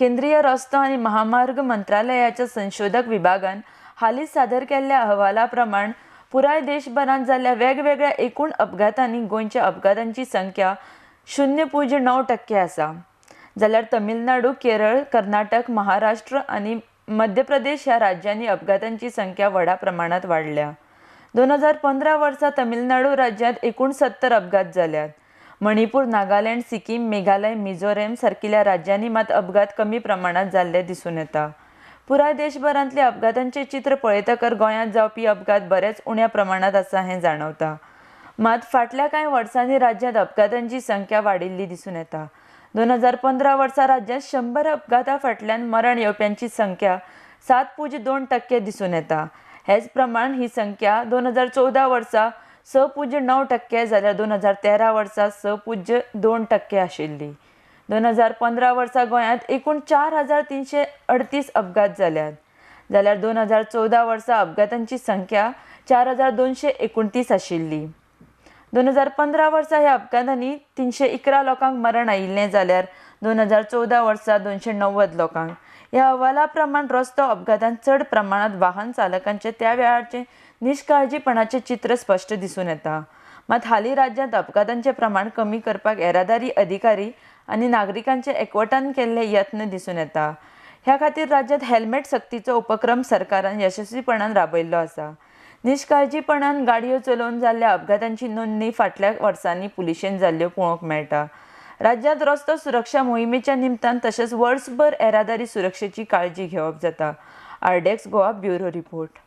केंद्रीय रस्तो आनी महामार्ग मंत्रालयाच्या संशोधक विभागान हालींच सादर केल्ल्या अहवाला प्रमाण पुराय देशभरांत जाल्ल्या वेगवेगळ्या एकूण अपघातांनी गोंयच्या अपघातांची संख्या 0.9% आसा, जाल्यार तमिळनाडू, केरळ, कर्नाटक, महाराष्ट्र आनी मध्य प्रदेश ह्या राज्यांनी अपघातांची संख्या व्हडा प्रमाणांत वाडल्या. 2015 वर्सा तमिळनाडू राज्यांत 69 अपघात जाल्यात. मणिपूर, नागालँड, सिक्कीम, मेघालय, मिझोरम सारकिल्या राज्यांनी मात अपघात कमी प्रमाणांत जाल्ले दिसून येता. पुराय देशभरांतले अपघातांचें चित्र पळयतकर गोंयांत जावपी अपघात बरेच उण्या प्रमाणांत आसा हें जाणवता. मात फाटल्या कांय वर्सांनी राज्यांत अपघातांची संख्या वाडिल्ली दिसून येता. 2015 वर्सा राज्यांत 100 अपघाता फाटल्यान मरण येवप्यांची संख्या 7.2% दिसून येता. हेच प्रमाण ही संख्या 2014 वर्सा 6.9% जाल्यार 2013 वर्सा 6.2% आशिल्ली. 2015 वर्सा गोंयांत एकूण 4338 अपघात जाल्यात, जाल्यार 2014 वर्सा अपघातांची संख्या 4229 आशिल्ली. 2015 वर्सा ह्या अपघातांनी 311 लोकांक मरण आयिल्लें, जाल्यार 2014 वर्सा 290 लोकांक. ह्या अहवाला प्रमाण रस्तो अपघातांत चड प्रमाणांत वाहन चालकांचे त्या वेळाचे निश्काळजीपणाचें चित्र स्पश्ट दिसून येता. मात हालीं राज्यांत अपघातांचें प्रमाण कमी करपाक येरादारी अधिकारी आनी नागरिकांचे एकवटान केल्ले यत्न दिसून येता. ह्या खातीर राज्यांत हेल्मेट सक्तीचो उपक्रम सरकारान यशस्वीपणान राबयल्लो आसा. निश्काळजीपणान गाडयो चलोवन जाल्ल्या अपघातांची नोंदणी फाटल्या वर्सांनी पुलिशेन जाल्ल्यो पळोवंक मेळटा. राज्यांत रस्तो सुरक्षा मोहिमेच्या निमतान तशेंच वर्सभर येरादारी सुरक्षेची काळजी घेवप जाता. RDX Goa bureau report.